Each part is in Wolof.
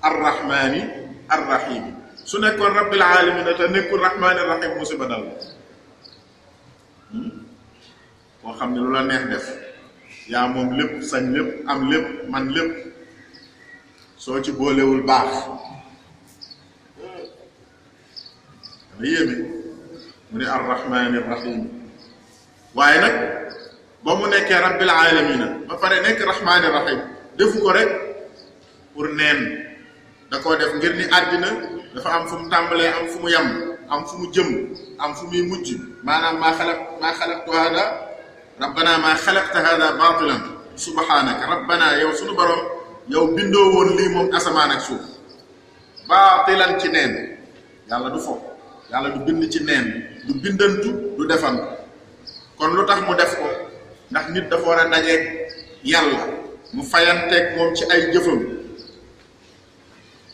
arrahmani arrahimi su nekkoon rabbil alamin te nekkul rahmani rahim musiba dal koo xam ne lu la neex def yaa moom lépp sañ lépp am lépp man lépp soo ci boolewul baax dana yéeme mu ne arrahmani arrahim waaye nag ba mu nekkee rabbil alamina ba pare nekk rahmani rahim defu ko rek pour neen da koo def ngir ni àddina dafa am fu mu tàmbalee am fu mu yem am fu mu jëm am fu muy mujj maanaam maa xalaqtu hada rabbana maa xalaqta hada batilan subhanaka rabbana yow sunu borom yow bindoo woon lii moom asamaan ak suuf batilan ci neen yàlla du fo yàlla du bind ci neen du bindantu du defantu kon lu tax mu def ko ndax nit dafa war a dajeeg yàlla mu fayanteeg moom ci ay jëfam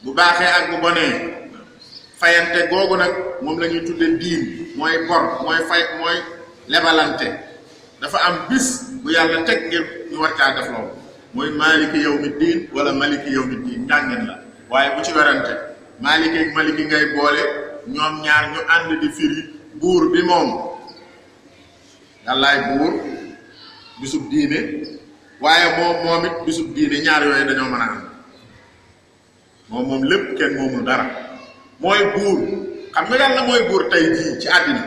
bu baaxee ak bu bonee fayante googu nag moom la ñuy tudde diin mooy bor mooy fay mooy lebalante dafa am bis bu yàlla teg ngir ñu war caa def loolu mooy maaliki yawmi diin wala maliki yawmi diin njàngeen la waaye bu ci werante maaliki ak maliki ngay boole ñoom ñaar ñu ànd di firi buur bi moom yàllaay buur bisub diine waaye moom it bisub diine ñaar yooyu dañoo mën a am moom lépp kenn moomul dara mooy buur xam nga yàlla mooy buur tey jii ci àddina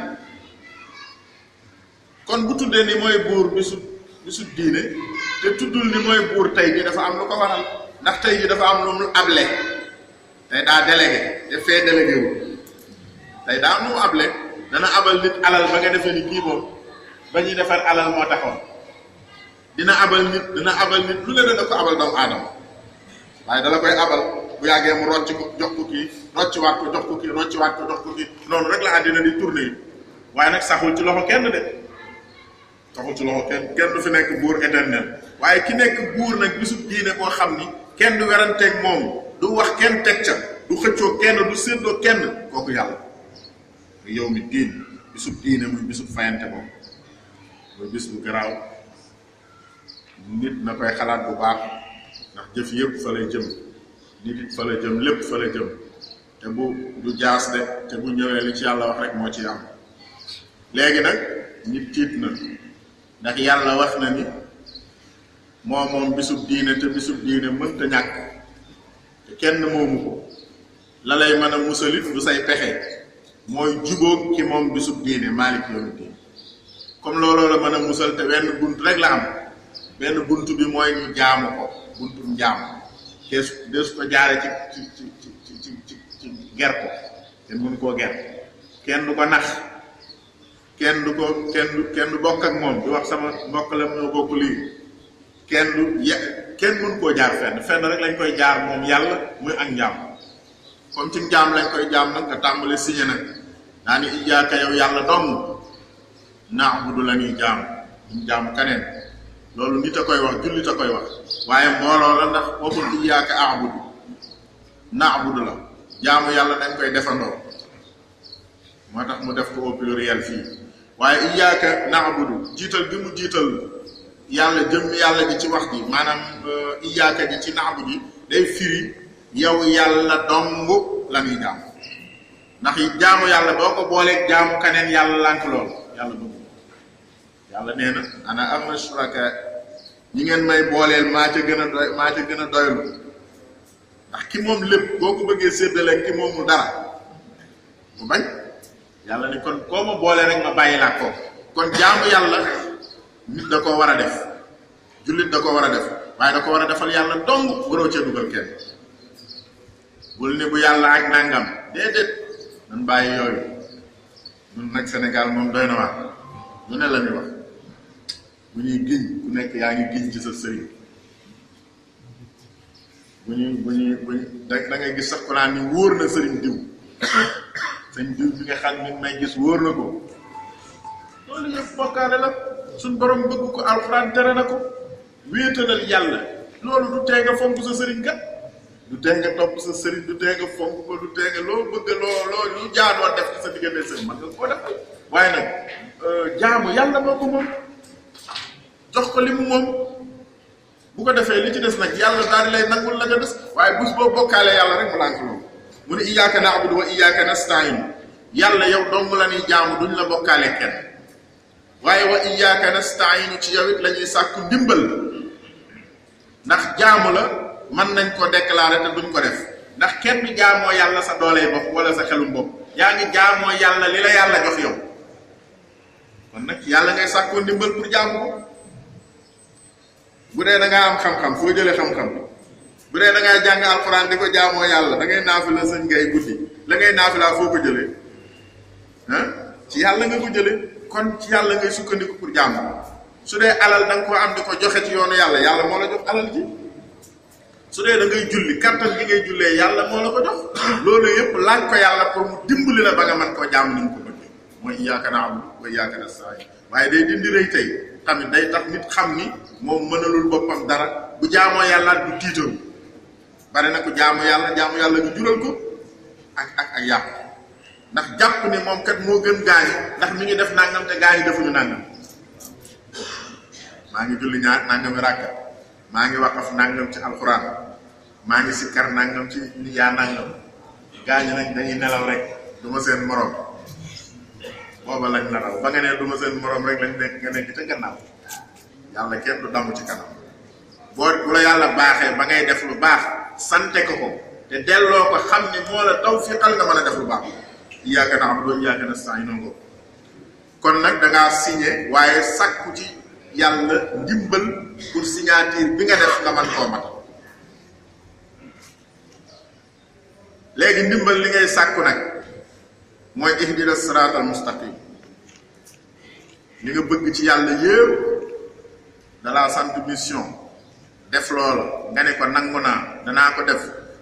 kon bu tuddee ni mooy buur bisub diine te tuddul ni mooy buur tey jii dafa am lu ko waral ndax tey jii dafa am lu mu able tey daa délégué te fee délégué wu tey daa am lu mu able dana abal nit alal ba nga defee ni kii moom ba ñuy defar alal moo taxoon dina abal nit lu ne dana ko abal doomu aadama waaye dala koy abal bu yàggee mu rocc ko jox ko kii rocciwaat ko jox ko kii rocciwaat ko jox ko kii noonu rek la àddina di tourner yi waaye nag saxul ci loxo kenn de saxul ci loxo kenn du fi nekk buur éternel waaye ki nekk buur nag bisub diine boo xam ni kenn du weranteeg moom du wax kenn teg ca du xëccoo kenn du séddoo kenn kooku yàlla muy yow mi diin bisub diine muy bisub fayante moom mooy bis bu garaaw nit na koy xalaat bu baax ndax jëf yëpp fa lay jëm nit it fa la jëm lépp fa la jëm te bu du jaas de te bu ñëwee li ci yàlla wax rek moo ci am léegi nag nit tiit na ndax yàlla wax na ni moom bisub diine te bisub diine mënta ñàkk te kenn moomu ko la lay mën a musalit du say pexe mooy jubóog ki moom bisub diine maalik yawmi diin comme looloo la mën a musal te wenn bunt rek la am benn bunt bi mooy ñu jaamu ko buntum jaamu des ko jaare ci ger ko kenn mënu koo ger kenn du ko nax kenn du bokk ak moom di wax sama mbokk la ñoo bokk lii kenn mënu koo jaar fenn rek lañ koy jaar moom yàlla muy ak njaam comme ci njaam lañ koy jaam nag nga tàmbali signé nag daa ni iyyaaka yow yàlla dong na'budu la ñuy jaam duñ jaam kaneen loolu nit a koy wax jullit a koy wax waaye mbooloo la ndax waxul iyyaaka a'budu na'budu la jaamu yàlla dañ koy defandoo moo tax mu def ko au pluriel fii waaye iyyaaka na'budu jiital bi mu jiital yàlla jëm yàlla ji ci wax ji maanaam iyyaaka ji ci na'budu ji day firi yow yàlla dong la ñuy jaam ndax jaamu yàlla boo ko booleeg jaamu kaneen yàlla lànk lool yàlla bëgg yàlla nee na ana agna shuraka ñi ngeen may booleel maa ca gën a doylu ndax ki moom lépp boo ko bëggee séddale ki moomu dara mu bañ yàlla ni kon koo ma boole rek ma bàyyi laa ko kon jaamu yàlla nit da ko war a def jullit da ko war a def waaye da ko war a defal yàlla dong waroo cee dugal kenn bul ni bu yàlla ak nangam déedéet nan bàyyi yooyu ñun nag Sénégal moom doy na waar lu ne la ñuy wax bu ñuy giñ ku nekk yaa ngi giñ ci sa sëriñ bu ñuy da ngay gis sax ko naan ni wóor na sëriñ diw sëriñ diw bi nga xam ni may gis wóor na ko loolu yëpp bokkaale la suñ borom bëgg ko alxuraan tere na ko wéetalal yàlla loolu du tee nga fonk sa sëriñ kat du tee nga topp sa sëriñ du tee nga fonk ko du tee nga loo bëgg loo lu jaadoon def ci sa diggante sëriñ man nga koo defal waaye nag jaamu yàlla moo ko moom jox ko li mu moom bu bu ko defee li ci des nag yàlla daal di lay nangul la nga des waaye bés boo bokkaale yàlla rek mu lànk loolu mu ne iyyaka na'budu wa iyyaka nasta'in yàlla yow dong la ñuy jaamu duñ la bokkaale kenn waaye wa iyyaka nasta'in ci yow it la ñuy sàkku ndimbal ndax jaamu la mën nañ ko déclarer te duñ ko def ndax kenn du jaamoo yàlla sa doolee bopp wala sa xelum bopp yaa ngi jaamoo yàlla li la yàlla jox yow kon nag yàlla ngay sàkkoo ndimbal pour jaamu ko bu dee da ngaa am xam-xam foo jëlee xam-xam bu dee da ngaa jàng alxuraan di ko jaamoo yàlla da ngay naafila sëñ ngay guddi la ngay naafilaa foo ko jëlee ci yàlla nga ko jëlee kon ci yàlla ngay sukkandiku pour jaamu su dee alal da nga ko am di ko joxe ci yoonu yàlla yàlla moo la jox alal ji su dee da ngay julli kattan gi ngay jullee yàlla moo la ko jox loolu yëpp laaj ko yàlla pour mu dimbali la ba nga mën koo jaamu ni mu ko bëggee mooy iyyaka na'budu wa iyyaka nasta'in waaye day dindi rëy tey tamit day tax nit xam ni moom mënalul boppam dara bu jaamoo yàlla du tiitaru bari na ko jaamu yàlla ñu jural ko ak yàq ndax jàpp ni moom kat moo gën gaañi ndax mi ngi def nangam te gaañi defuñu nangam maa ngi julli ñaar nangami ràkka maa ngi waqaf nangam ci alxuraan maa ngi sikkar nangam ci yaa nangam gaañi nag dañuy nelaw rek du ma seen morom booba lañ nelaw ba nga ne du ma seen morom rek lañ nekk nga nekk ca gannaaw yàlla kenn du damm ci kanam boo bu la yàlla baaxee ba ngay def lu baax sante ko te delloo ko xam ni moo la tawfiqal nga mën a def lu baax iyyaka na'budu wa iyyaka nasta'in ngo kon nag da ngaa signé waaye sakku ci yàlla ndimbal pour signature bi nga def nga mën koo matal léegi ndimbal li ngay sàkku nag mooy ihdina siratal mustaqim li nga bëgg ci yàlla yëpp dalaa sant mission def loolu nga ne ko nangu naa danaa ko def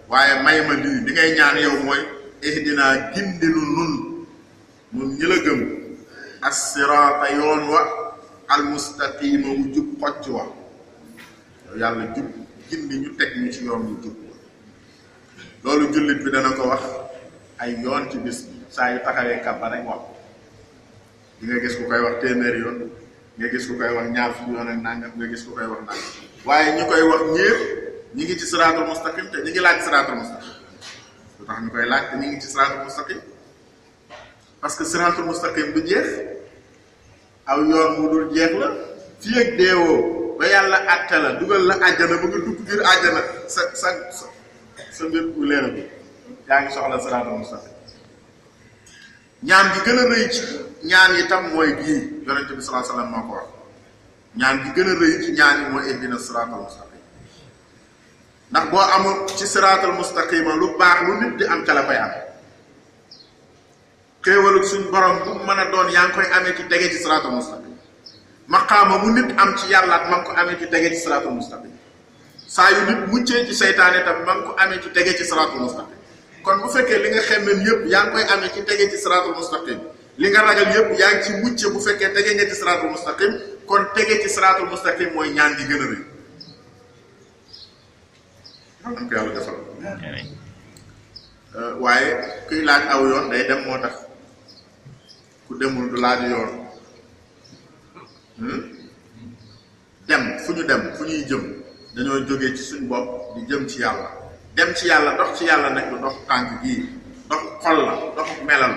waaye may ma lii li ngay ñaan yow mooy ihdina gindinu nun ñi la gëm as-sirata yoon wa al mustaqima wu jub xocc wa yow yàlla jub gindi ñu teg ñu ci yoon wu jub loolu jullit bi dana ko wax ay yoon ci bis bi saa yu taxawee kàbba rek wax di nga gis ku koy wax téeméeri yoon nga gis ku koy wax ñaar fukki yoon ak nangam nga gis ku koy wax nangam waaye ñu koy wax ñépp ñi ngi ci siraatul mustaqim te ñi ngi laaj siraatul mustaqim lu tax ñu koy laaj te ñi ngi ci siraatul mustaqim parce que siraatul mustaqim du jeex aw yoon mu dul jeex la fii ak deewoo ba yàlla àtte la dugal la àjjana ba nga dugg biir àjjana sa mbir bu leer bi yaa ngi soxla siraatul mustaqim ñaan gi gën a rëy ci ñaan yi tam mooy bii yonente bi sallallahu alayhi wasallam moo ko wax ñaan gi gën a rëy ci ñaan yi mooy ihdina siraatal mustaqim ndax boo amul ci siraatal mustaqima lu baax lu nit di am ca la koy am xéewalu suñ borom bu mën a doon yaa ngi koy amee ci tege ci siraatal mustaqim maqaama mu nit am ci yàlla ma ngi ko amee ci tege ci siraatal mustaqim saa yu nit muccee ci seytaane tam ma ngi ko amee ci tege ci siraatal mustaqim kon bu fekkee li nga xemmem yëpp yaa ngi koy amee ci tege ci siraatal mustaqim li nga ragal yëpp yaa ngi ci mucce bu fekkee tege nga ci siraatal mustaqim kon tege ci siraatal mustaqim mooy ñaan gi gën a rëy xam ko yàlla defal waaye kuy laaj aw yoon day dem moo tax ku demul du laaj yoon dem fu ñu dem fu ñuy jëm dañoo jógee ci suñ bopp di jëm ci yàlla dem ci yàlla dox ci yàlla nag lu dox tànk gii dox xol la dox melal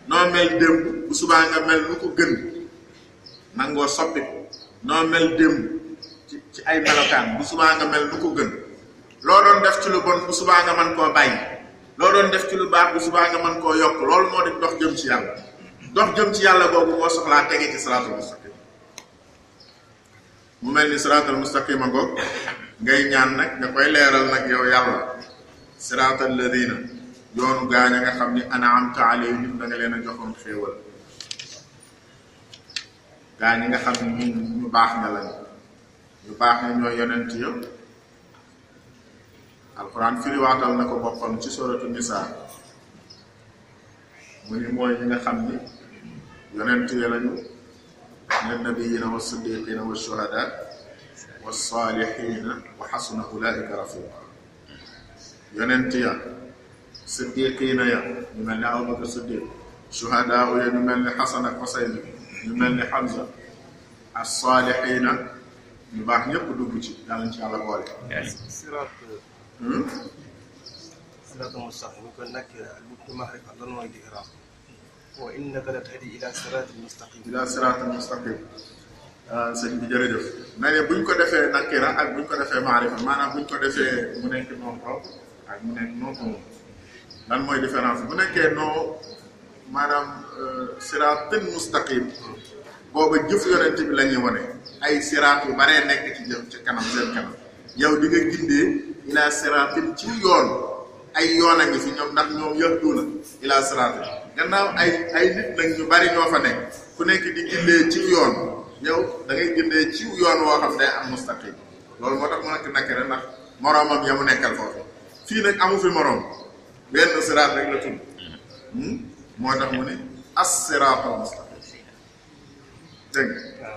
noo mel démb bu subaa nga mel nu ko gën nangoo soppi noo mel démb ci ay melokaan bu subaa nga mel nu ko gën loo doon def ci lu bon bu subaa nga mën koo bàyyi loo doon def ci lu baax bu subaa nga mën koo yokk loolu moo di dox jëm ci yàlla dox jëm ci yàlla boobu moo soxlaa tege ci siraatul mustaqim mu mel ni siraatul mustaqim a ngoog ngay ñaan nag nga koy leeral nag yow yàlla siraatal ladina yoonu gaañ a nga xam ni an'amta alayhim da nga leen a joxoon xéewal gaañ a nga xam ni ñu baax nga lañ ñu baax na ñooy yonent yo alquran firiwaatal na ko boppam ci suratu nisaa mu ni mooy ñi nga xam ni yonent ya lañu min nabiyina wa siddiqina wa shuhada wa salihina wa xasuna ulaika rafiqa yonent ya siddiqina ya ñu mel ni Abubakar Siddiq shuhada ya ñu mel ni Xasan ak Xuseyn ñu mel ni Hamza as-salihina ñu baax ñëpp dugg ci yàlla ci yàlla boole. siraatal mustaqim ko nakira ak bu maarifa lan mooy di iraam wa innaka la tahdi ila siraatil mustaqim. ila siraatil mustaqim. sëñ bi jërëjëf. na ne buñ ko defee nakira ak buñ ko defee maarifa maanaam buñ ko defee mu nekk non propre ak mu nekk non commun lan mooy différence bu nekkee non maanaam siraatil mustaqim booba jëf yonent bi la ñuy wane ay siraat yu baree nekk ci jëf ci kanam seen kanam yow di nga gindee ila siraatin ci yoon ay yoon a ngi fi ñoom ndax ñoom yahduuna ila siraatin gannaaw ay nit nag ñu bari ñoo fa nekk ku nekk di gindee ci yoon yow da ngay gindee ci yoon woo xam day am mustaqim loolu moo tax mu nekk nakira ndax moroomam ya mu nekkal foofu fii nag amu fi moroom benn siraat rek la tudd moo tax mu ne as-siraatal mustaqim dégg nga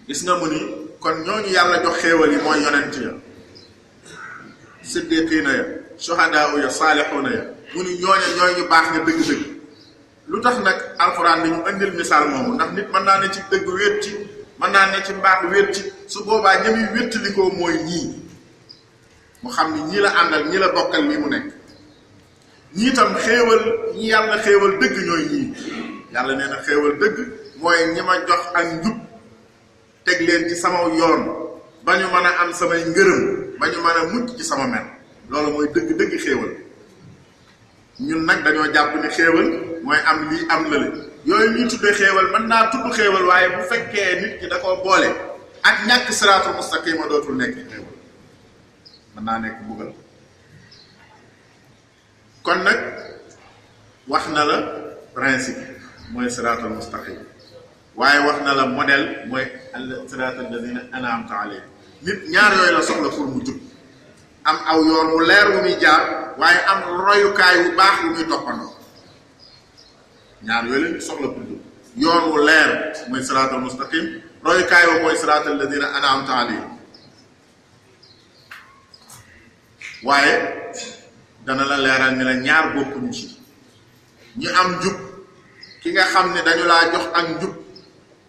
gis nga mu ni kon ñooñu yàlla jox xéewal yi mooy yonent ya siddiqiina ya shuhadaa ya saalixuuna ya mu ni ñooñu ñooy ñu baax nga dëgg-dëgg lu tax nag alxuraan ni ñu indil misaal moomu ndax nit mën naa ne ci dëgg wéet ci mën naa ne ci mbaax wéet ci su boobaa ña muy wéttalikoo mooy ñii mu xam ni ñii la àndal ñii la bokkal lii mu nekk ñii tam xéewal ñi yàlla xéewal dëgg ñooy ñii yàlla nee na xéewal dëgg mooy ñi ma jox ak njub teg leen ci sama yoon ba ñu mën a am samay ngërëm ba ñu mën a mucc ci sama mel loolu mooy dëgg-dëgg xéewal ñun nag dañoo jàpp ni xéewal mooy am lii am lële yooyu ñuy tuddee xéewal mën naa tudd xéewal waaye bu fekkee nit ki da koo boole ak ñàkk siraatul mustaqima dootul nekk xéewal mën naa nekk buggal kon nag wax na la principe mooy siraatul mustaqim waaye wax na la modèle mooy siraatal lazina an'amta alayhim nit ñaar yooyu la soxla pour mu jub am aw yoon wu leer wu muy jaar waaye am royukaay wu baax wu muy toppandoo ñaar yooyu la soxla pour jub yoon wu leer mooy siraatal mustaqim royukaay wu mooy siraatal lazina an'amta alayhim waaye dana la leeral ni la ñaar bokkuñu ci ñi am njub ki nga xam ne dañu laa jox ak njub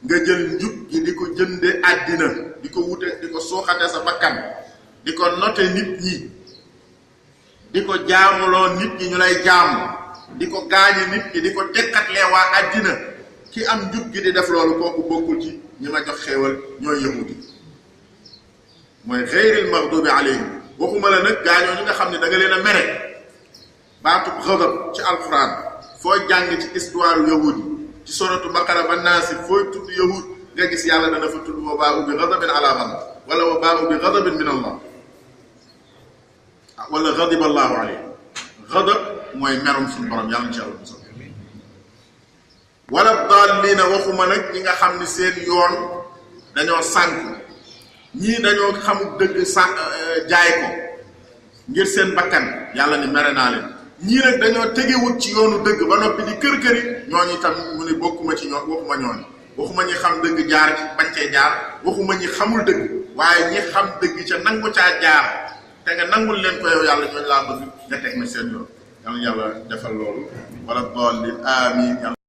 nga jël njub gi di ko jënde àddina di ko wute di ko suuxate sa bakkan di ko note nit ñi di ko jaamuloo nit ñi ñu lay jaamu di ko gaañe nit ñi di ko tekkatlee waa àddina ki am njub gi di def loolu kooku bokkul ci ñi ma jox xéewal ñooy yahudi mooy xeyril maxdubi alayhim waxuma la nag gaañoo ñi nga xam ne da nga leen a mere baatub xadab ci alquran foo jàng ci histoire yahudi ci suratu baqara ba naasi fooy tudd yahud nga gis yàlla dana fa tudd wa baa'u bi ghadabin ala ghadab wala wa baa'u bi ghadabin min allah wala ghadiba allahu alayhi ghadab mooy merum suñu borom yàlla ci yàlla musal wala daalliina waxuma nag ñi nga xam ni seen yoon dañoo sànk ñii dañoo xamul dëgg jaay ko ngir seen bakkan yàlla ni mere naa leen ñii nag dañoo tegewut ci yoonu dëgg ba noppi di kër-këri ñooñu tam mu ne bokkuma ci ñoo waxuma ñooñu waxuma ñi xam dëgg jaar ci bañ cee jaar waxuma ñi xamul dëgg waaye ñi xam dëgg ca nangu caa jaar te nga nangul leen ko yow yàlla ñooñu laa bëgg nga teg na seen yoon yàlla defal loolu wala dool li amiin